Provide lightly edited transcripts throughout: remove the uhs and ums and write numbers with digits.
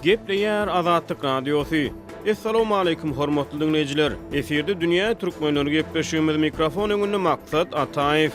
Gepleýär Azatlyk Radiosy. Essalawmaleýkim hormatly diňleýjiler! Efirde dünýä türkmenleri gepleşigimiz mikrofon öňünde Maksat Ataýew.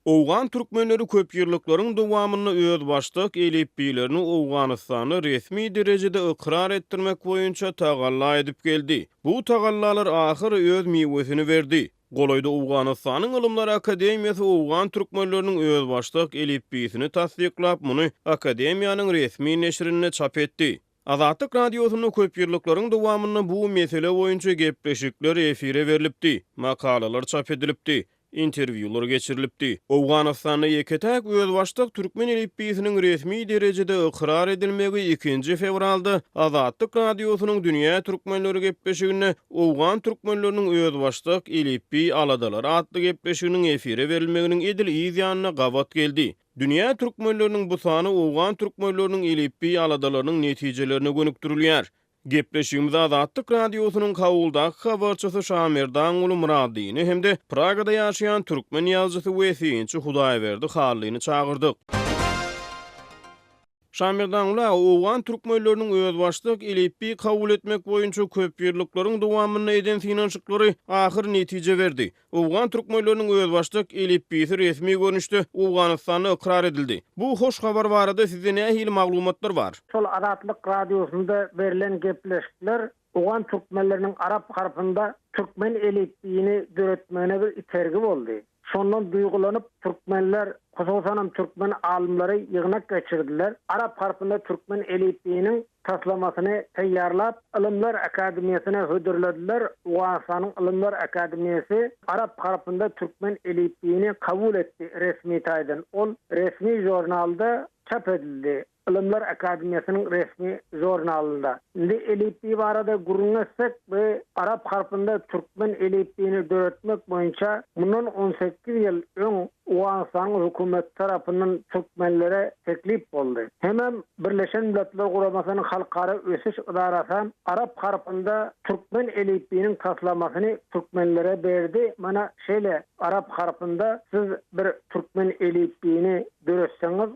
Owgan türkmenleri köpýyllyklaryň dowamynda özbaşdak elipbiýlerini Owganystanda resmi derejede ykrar etdirmek boýunça tagalla edip geldi. Bu tagallalar ahyry öz miwesini berdi. Golaýda Owganystanyň Ylymlar akademiýasy owgan türkmenleriniň özbaşdak elipbiýsini tassyklap, muny akademiýanyň resmi neşirinde çap etdi. Azatlyk Radiosynda köpýyllyklaryň dowamynda bu mesele boýunça gepleşikler efire berlipdi, makalalar çap edilipdi, interwýular geçirilipdi. Owganystanda ýeke-täk özbaşdak türkmen elipbiýsiniň resmi derejede ykrar edilmegi ikinji fewralda Azatlyk Radiosynyň Dünýä türkmenleri gepleşiginde Owgan türkmenleriniň özbaşdak elipbiý aladalary atly gepleşiginiň efire berilmeginiň edil yz ýanyna gabat geldi. Dünýä türkmenleriniň bu sany owgan türkmenleriniň elipbiý aladalarynyň netijelerine gönükdirilýär. Gepleşigimize Azatlyk Radiosynyň Kabuldaky habarçysy Şamerdanguly Myradyny hem-de Pragada ýaşaýan türkmen ýazyjysy we synçy Hudaýberdi Hallyny çagyrdyk. Şamerdanguly aga, owgan türkmenleriniň özbaşdak elipbiý kabul etmek boýunça köpýyllyklaryň dowamynda eden synanyşyklary ahyr netije berdi. Owgan türkmenleriniň özbaşdak elipbiýsi resmi görnüşde Owganystanda ykrar edildi. Bu hoş habar barada sizde nähili maglumatlar bar? Şol Azatlyk Radiosynda berlen gepleşikler owgan türkmenleriniň arap harpynda türkmen elipbiýini döretmegine bir itergi boldy. Şondan duýgulanyp türkmenler, hususanam türkmen alymlary ýygnak geçirdiler. Arap harpynda türkmen elipbiýiniň taslamasyny taýýarlap, Ylymlar akademiýasyna hödürlediler. Owganystanyň Ylymlar akademiýasy arap harpynda türkmen elipbiýini kabul etdi resmi taýdan. Ol resmi žurnalda çap edildi. Ylymlar akademiýasynyň resmi žurnalynda. Indi elipbiý barada gürrüň etsek, bu arap harpynda türkmen elipbiýini döretmek boýunça mundan 18 ýyl öň Owganystanyň hökümeti tarapyndan türkmenlere teklip boldy. Hemem Birleşen Milletler Guramasynyň Halkara ösüş ydarasam arap harpynda türkmen elipbiýiniň taslamasyny türkmenlere berdi, mana şeýle arap harpynda siz bir türkmen elipbiýini döretseňiz,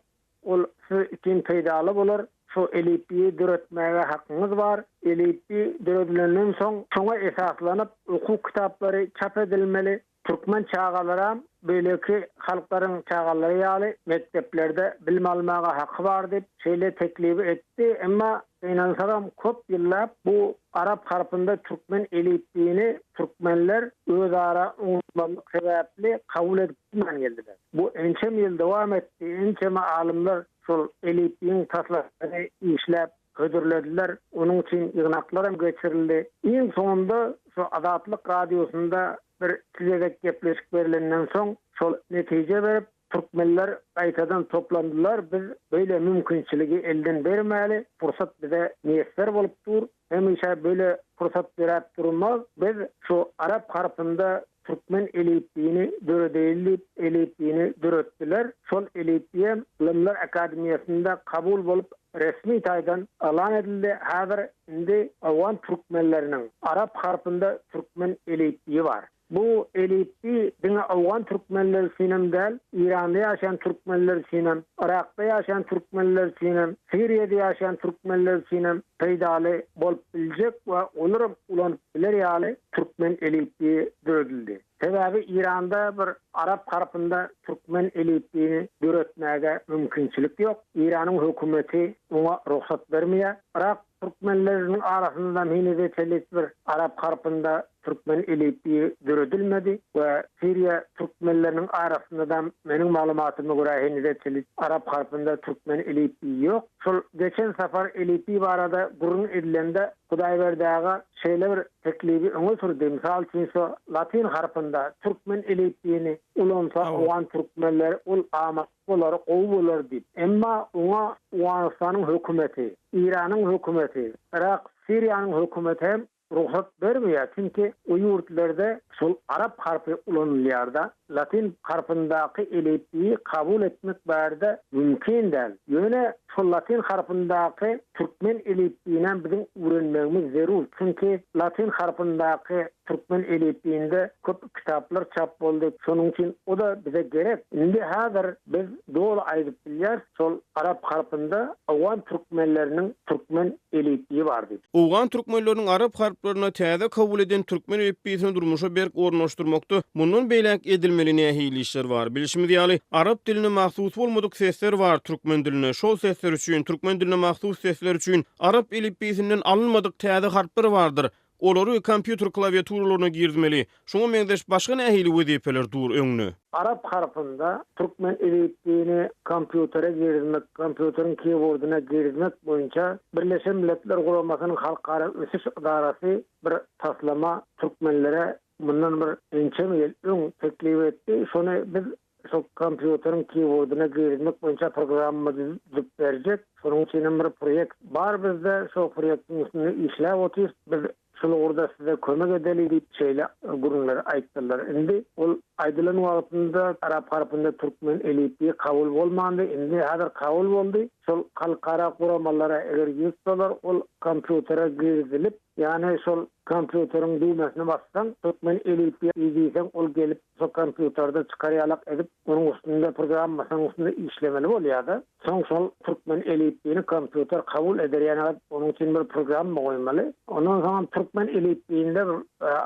Ol siz üçin peýdaly bolar. Şu elipbiýi döretmäge hakyňyz bar. Elipbiý döredilenden soň, şoňa esaslanyp okuw kitaplary çap edilmeli. Türkmen çagalaram beýleki halklaryň çagalary ýaly mekdeplerde bilim almaga haky bar diýip, şeýle teklibi etdi. Emma gynansagam köp ýyllap bu arap harpynda türkmen elipbiýini türkmenler özara oňuşmazlyk sebäpli kabul edip bilmän geldiler. Bu ençeme ýyl dowam etdi, ençeme alymlar şol elipbiýiň taslamasyny işläp hödürlediler, onuň üçin ýygnaklar hem geçirildi. Iň soňunda şu Azatlyk Radiosynda bir iki gezek gepleşik berlenden soň şol netije berip, türkmenler gaýtadan toplandylar, biz beýle mümkinçiligi elden bermäli, pursat bize miýesser bolup dur, Hemişe beýle pursat döräp durmaz. Biz şu arap harpynda türkmen elipbiýini döredeýli diýip, elipbiýini döretdiler. Şol elipbiýem Ylymlar akademiýasynda kabul bolup, resmi taýdan yglan edildi. Häzir indi owgan türkmenleriniň arap harpynda türkmen elipbiýi bar. Bu elipbiý diňe owgan türkmenleri üçinem däl, Eýranda ýaşaýan türkmenler üçinem, Yrakda ýaşaýan türkmenler üçinem, Siriýada ýaşaýan türkmenler üçinem peýdaly bolup biljek we olaram ulanyp biler ýaly türkmen elipbiýi döredildi. Sebäbi Eýranda bir arap harpynda türkmen elipbiýini döretmäge mümkinçilik ýok. Eýranyň hökümeti oňa rugsat bermeýär. Yrak Türkmenleriniň arasynda henize çenli bir arap harpynda türkmen elipbiýi döredilmedi we Siriýa türkmenleriniň arasynda-da meniň maglumatyma görä henize çenli arap harpynda türkmen elipbiýi ýok. Şol geçen sapar elipbiý barada gürrüň edilende Hudaýberdi aga şeýle bir teklibi öňe sürdi, mysal üçin şu latyn harpynda türkmen elipbiýini ulansa owgan türkmenleri ol amatly bolar, gowy bolar diýip. Emma oňa Owganystanyň hökümeti, Eýranyň hökümeti, Yrak, Siriýanyň hökümeti hem rugsat bermeýär. Çünki o ýurtlarda şol arap harpy ulanylýar-da. Latyn harpyndaky elipbiýi kabul etmek bärde mümkin däl. Ýöne şol latyn harpyndaky türkmen elipbiýinem biziň öwrenmegimiz zerur. Çünki latyn harpyndaky. Türkmen elipbiýinde köp kitaplar çap boldy. Şonuň üçin o-da bize gerek. Indi häzir biz doly aýdyp bilýäris, şol arap harpynda owgan türkmenleriniň türkmen elipbiýi bar diýip. Owgan türkmenleriniň arap harplaryna täze kabul eden türkmen elipbiýsini durmuşa berk ornaşdyrmakda mundan beýläk edilmeli nähili işler bar? Bilşimiz ýaly, arap diline mahsus bolmadyk sesler bar türkmen dilinde. Şol sesler üçin, türkmen diline mahsus sesler üçin arap elipbiýsinden alynmadyk täze harplar bardyr. Olary kompýuter klawiaturalaryna girizmeli. Şuňa meňzeş başga nähili wezipeler dur öňde? Arap harpynda türkmen elipbiýini kompýutere girizmek, kompýuteriň keyboardyna girizmek boýunça Birleşen Milletler Guramasynyň Halkara ösüş ydarasy bir taslama türkmenlere mundan bir ençeme ýyl öň teklip etdi. Şony biz Şol kompýuteriň keyboardyna girizmek boýunça programma düzüp berjek. Şonuň üçin hem bir proýekt bar bizde. Şol proýektiň üstünde işläp otyrys. Biz şul ugurda size kömek edeli diýip şeýle gürrüňleri aýtdylar. Indi ol aýdylan wagtynda arap harpynda türkmen elipbiýi kabul bolmandy. Indi häzir kabul boldy. Şol halkara guramalara eger ýüz tutsalar ol kompýutere girizilip, ýagny şol kompýuteriň düwmesine bassaň türkmen elipbiýi diýseň ol gelip Şo kompýuterde çykar ýalak edip, onuň üstünde programmasynyň üstünde işlemeli bolýar-da. Soň şol türkmen elipbiýini kompýuter kabul eder ýaly edip, onuň üçin bir programma goýmaly. Ondan soňam türkmen elipbiýinde bir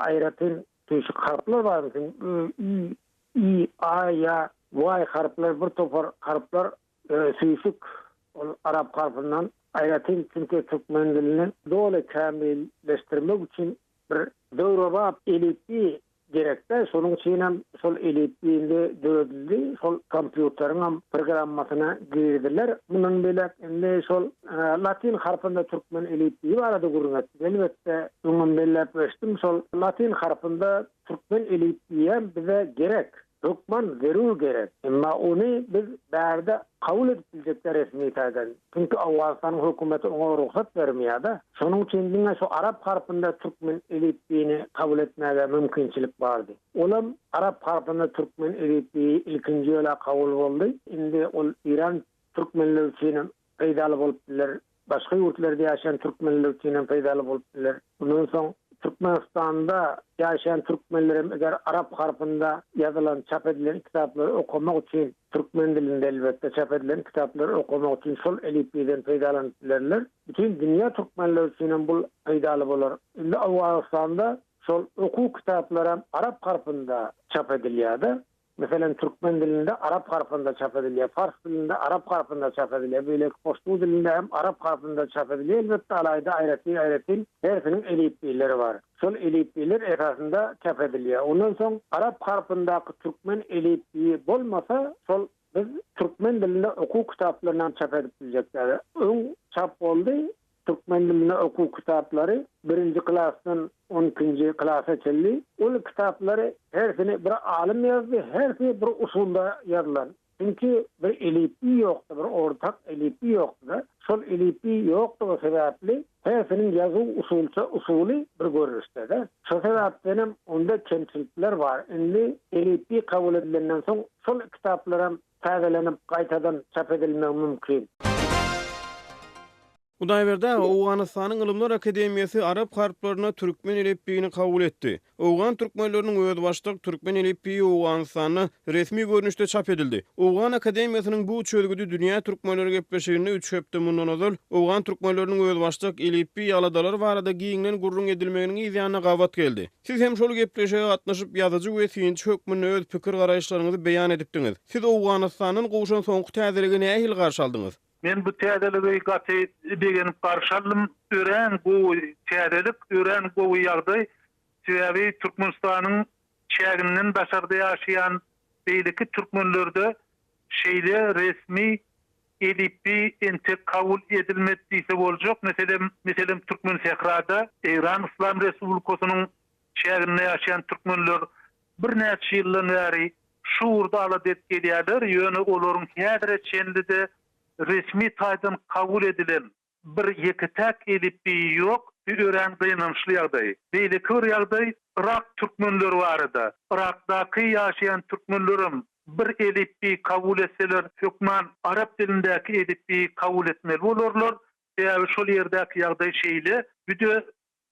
aýratyn tüýşük harplar bar, meselem, ö, ü, i, a, ýa, y harplar bir topar harplar süýşük ol arap harpyndan aýratyn, çünki türkmen dilini doly kämilleşdirmek üçin bir döwrebap elipbiý Gerekdä, şonuň üçinem şol elipbiý indi döredildi, şol kompýuteriňem programmasyna giriziler. Mundan beýläk indi şol latyn harpynda türkmen elipbiýi barada gürrüň etdik. Elbetde, öňem belläp geçdim, şol latyn harpynda türkmen elipbiýem bize gerek. Hökman zerur gerek. Emma ony biz bärde kabul edip biljek däl resmi taýdan. Çünki Owganystanyň hökümeti oňa rugsat bermeýär-de. Şonuň üçin diňe şu arap harpynda türkmen elipbiýini kabul etmäge mümkinçilik bardy. Olam arap harpynda türkmen elipbiýi ilkinji ýola kabul boldy. Indi ol Eýran türkmenleri üçinem peýdaly bolup biler. Başga ýurtlarda ýaşaýan türkmenler üçin hem peýdaly bolup biler. Mundan soň Türkmenistanda ýaşaýan türkmenler hem eger arap harpynda ýazylan, çap edilen kitaplary okamak üçin, türkmen dilinde elbetde çap edilen kitaplary okamak üçin şol elipbiýden peýdalanyp bilerler. Bütin dünýä türkmenleri üçin hem bul peýdaly bolar. Indi Owganystanda şol okuw kitaplaram arap harpynda çap edilýär-de. Meselem, türkmen dilinde arap harpynda çap edilýär, pars dilinde arap harpynda çap edilýär, beýleki poştu dilinde hem arap harpynda çap edilýär. Elbetde, alaýda aýratyn-aýratyn hersiniň elipbiýleri bar. Şol elipbiýler esasynda çap edilýär. Ondan soň arap harpyndaky türkmen elipbiýi bolmasa, şol biz türkmen dilinde okuw kitaplaryny hem çap edip biljek däl. Öň çap boldy, Türkmen dilinde okuw kitaplary birinji klasdan on ikinji klasa çenli. Ol kitaplary hersini bir alym ýazdy, hersi bir usulda ýazylan. Çünki bir elipbiý ýokdy, bir ortak elipbiý ýokdy-da. Şol elipbiý ýokdugy sebäpli hersiniň ýazuw usulça usuly bir görnüşde-de. Şo sebäpdenem onda kemçilikler bar. Indi elipbiý kabul edilenden soň şol kitaplaram täzelenip gaýtadan çap edilmegi mümkin. Hudaýberdi aga, Owganystanyň Ylymlar akademiýasy arap harplaryna türkmen elipbiýini kabul etdi. Owgan türkmenleriniň özbaşdak türkmen elipbiýi Owganystanda resmi görnüşde çap edildi. Owgan akademiýasynyň bu çözgüdi Dünýä türkmenleri gepleşiginde üç hepde mundan ozal owgan türkmenleriniň özbaşdak elipbiý aladalary barada giňden gürrüň edilmeginiň yzýanyna gabat geldi. Siz hem şol gepleşige gatnaşyp, ýazyjy we synçy hökmünde öz pikir-garaýyşlaryňyzy beýan edipdiňiz. Siz Owganystandan gowşan soňky täzeligi nähili garşy aldyňyz? Men bu täzeligi gaty begenip garşy aldym. Örän gowy täzelik, örän gowy ýagdaý. Sebäbi Türkmenistanyň çäginden daşarda ýaşaýan beýleki türkmenlerde şeýle resmi elipbiý entek kabul edilmedi diýse boljak. Meselem, meselem Türkmensährada Eýran Yslam Respublikasynyň çäginde ýaşaýan türkmenler birnäçe ýyldan bäri şu ugurda alada edip gelýärler, ýöne olaryň häzire çenli-de resmi taýdan kabul edilen bir ýeke-täk elipbiýi ýok, bu örän gynançly ýagdaý. Beýleki bir ýagdaý Yrak türkmenleri barada. Yrakdaky ýaşaýan türkmenlerem bir elipbiý kabul etseler, hökman arap dilindäki elipbiýi kabul etmeli bolarlar. Sebäbi şol ýerdäki ýagdaý şeýle. Bu-de.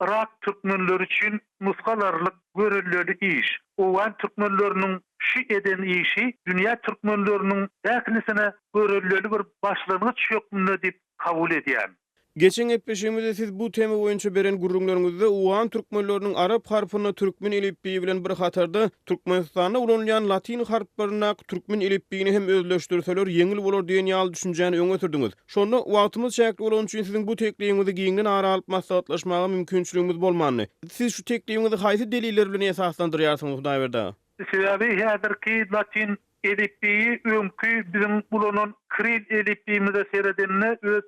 Yrak türkmenleri üçin nusga alarlyk görelleli iş. Owgan türkmenleriniň şu eden işi dünýä türkmenleriniň ählisine görelleli bir başlangyç hökmünde diýip kabul edýän. Geçen gepleşigimizde siz bu tema boýunça beren gürrüňleriňizde owgan türkmenleriniň arap harpyny türkmen elipbiýi bilen bir hatarda Türkmenistanda ulanylýan latyn harplaryndaky türkmen elipbiýini hem özleşdirseler ýeňil bolar diýen ýaly düşünjäni öňe sürdüňiz. Şonda wagtymyz çäkli bolany üçin siziň bu teklibiňizi giňden ara alyp maslahatlaşmaga mümkinçiligimiz bolmandy. Siz şu teklibiňizi haýsy deliller bilen esaslandyrýarsyňyz Hudaýberdi aga? Sebäbi häzirki latyn elipbiýi öňki biziň ulanan kril elipbiýimize seredende öz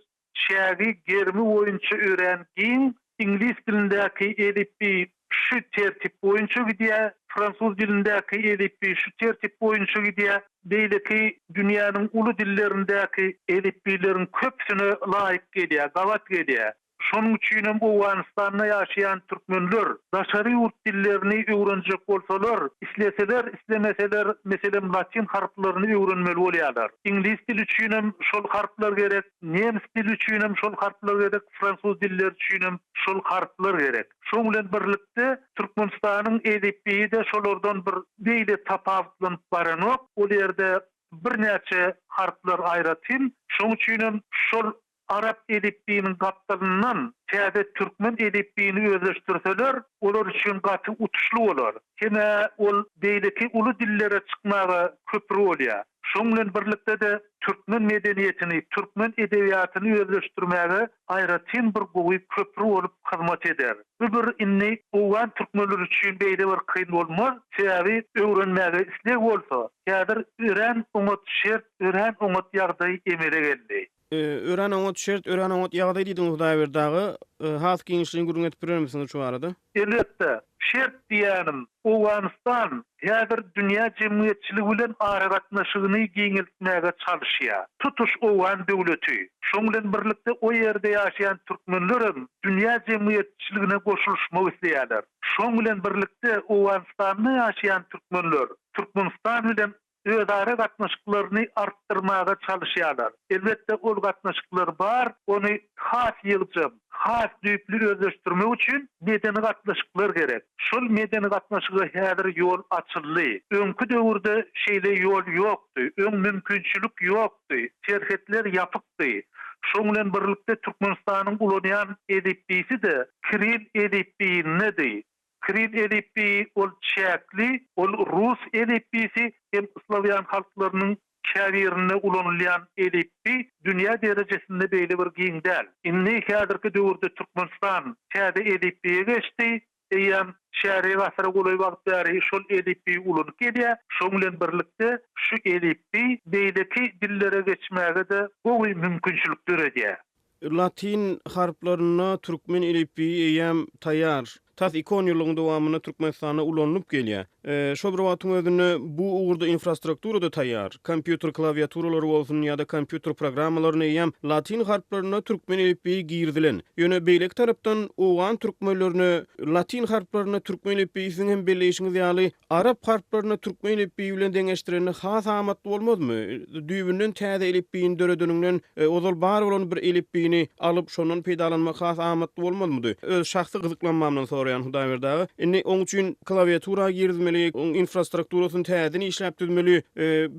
Çägi gerimi boýunça örän giň. Iňlis dilindäki elipbiý şu tertip boýunça gidýär, fransuz dilindäki elipbiý şu tertip boýunça gidýär. Beýleki dünýäniň uly dillerindäki elipbiýleriň köpüsine laýyk gelýär, gabat gelýär. Şonuň üçinem Owganystanda ýaşaýan türkmenler daşary ýurt dillerini öwrenjek bolsalar, isleseler, islemeseler, meselem, latyn harplaryny öwrenmeli bolýarlar. Iňlis dili üçinem şol harplar gerek, nemes dili üçinem şol harplar gerek, fransuz dilleri üçinem şol harplar gerek. Şoň bilen birlikde Türkmenistanyň elipbiýi-de şolardan bir beýle tapawutlanyp baranok. Ol ýerde birnäçe harplar aýratyn. Şoň üçinem şol Arap elipbiýiniň gapdalyndan täze türkmen elipbiýini özleşdirseler, olar üçin gaty utuşly bolar. Hem-ä ol beýleki uly dillere çykmaga köpri bolýar. Şoň bilen birlikde-de türkmen medeniýetini, türkmen edebiýatyny özleşdirmäge aýratyn bir gowy köpri bolup hyzmat eder. Bu bir indi owgan türkmenleri üçin beýle bir kyn bolmaz, sebäbi öwrenmäge isleg bolsa, häzir örän oňat şert, örän oňat ýagdaý emele geldi. Örän oňat şert, örän oňat ýagdaý diýdiňiz Hudaýberdi aga. Has giňişleýin gürrüň edip berermisiňiz şu barada? Elbetde. Şert diýýänim, Owganystan häzir dünýä jemgyýetçiligi bilen aragatnaşygyny giňeltmäge çalyşýar. Tutuş owgan döwleti, şoň bilen birlikde o ýerde ýaşaýan türkmenlerem dünýä jemgyýetçiligine goşulyşmak isleýärler. Şoň bilen birlikde Owganystanda ýaşaýan türkmenler Türkmenistan bilen özara gatnaşyklaryny artdyrmaga çalyşýarlar. Elbetde, ol gatnaşyklar bar, ony has ýygjam, has düýpli özleşdirmek üçin medeni gatnaşyklar gerek. Şol medeni gatnaşyga häzir ýol açyldy. Öňki döwürde şeýle ýol ýokdy, öň mümkinçilik ýokdy, serhetler ýapykdy. Şoň bilen birlikde Türkmenistanyň ulanýan elipbiýsi-de kiril elipbiýindedi. Kiril elipbiýi ol çäkli, ol rus elipbiýsi hem slawýan halklarynyň käbirinde ulanylýan elipbiý dünýä derejesinde beýle bir giň däl. Indi häzirki döwürde Türkmenistan täze elipbiýe geçdi, eýýäm çärýek asyra golaý wagt bäri şol elipbiýi ulanyp gelýär. Şoň bilen birlikde şu elipbiý beýleki dillere geçmäge-de gowy mümkinçilik döredýär. Latyn harplarynda türkmen elipbiýi eýýäm taýýar. Tas iki onýyllygyň dowamynda Türkmenistanda ulanylyp gelýär. Şol bir wagtyň özünde bu ugurda infrastruktura-da taýýar. Kompýuter klawiaturalary bolsun ýa-da kompýuter programmalaryna eýýäm latyn harplarynda türkmen elipbiýi girizilen. Ýöne beýleki tarapdan owgan türkmenlerine latyn harplarynda türkmen elipbiýi siziň hem belleýşiňiz ýaly Arap harplaryny türkmen elipbiýi bilen deňeşdirende has amatly bolmazmy? Düýbünden täze elipbiýini döredeniňden, ozal bar bolan bir elipbiýini alyp, şondan peýdalanmak has amatly bolmazmydy? Öz şahsy gyzyklanmamdan soraýan Hudaýberdi aga. Indi oň üçin klawiatura girizmeli, oň infrastrukturasyny täzeden işläp düzmeli.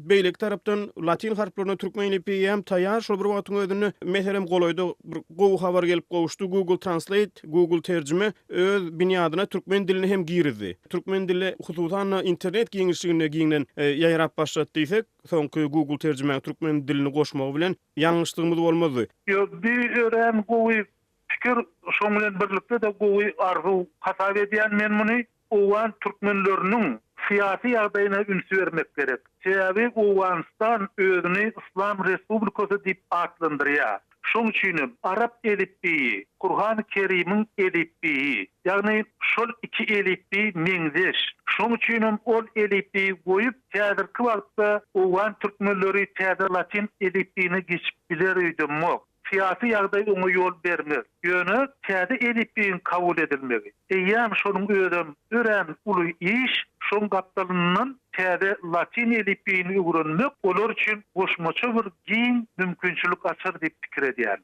Beýleki tarapdan latyn harplaryna türkmen elipbiýi hem taýýar, şol bir wagtyň özünde, meselem, golaýda bir gowy habar gelip gowuşdy, Google Translate, Google terjime öz binýadyna türkmen dilini hem girizdi. Türkmen dili, hususan-da, internet giňişliginde giňden ýaýrap başlady diýsek, soňky Google terjimäň türkmen dilini goşmagy bilen ýalňyşlygymyz bolmazdy. Ýok, bi örän gowy pikir, şoň bilen birlikde-de gowy arzuw hasap edýän men muny. Owgan türkmenleriniň syýasy ýagdaýyna üns bermek gerek. Sebäbi Owganystan özüni Yslam Respublikasy diýip atlandyrýar. Şoň üçinem arap elipbiýi, Kurhany Kerimiň elipbiýi, ýagny şol iki elipbiý meňzeş. Şoň üçinem ol elipbiýi goýup, häzirki wagtda owgan türkmenleri täze latyn elipbiýine geçip biler öýdemok. Syýasy ýagdaý oňa ýol bermez. Ýöne täze elipbiýiň kabul edilmegi, eýýäm şonuň özem örän uly iş, şoň gapdalyndan täze latyn elipbiýini öwrenmek olar üçin goşmaça bir giň mümkinçilik açar diýip pikir edýän.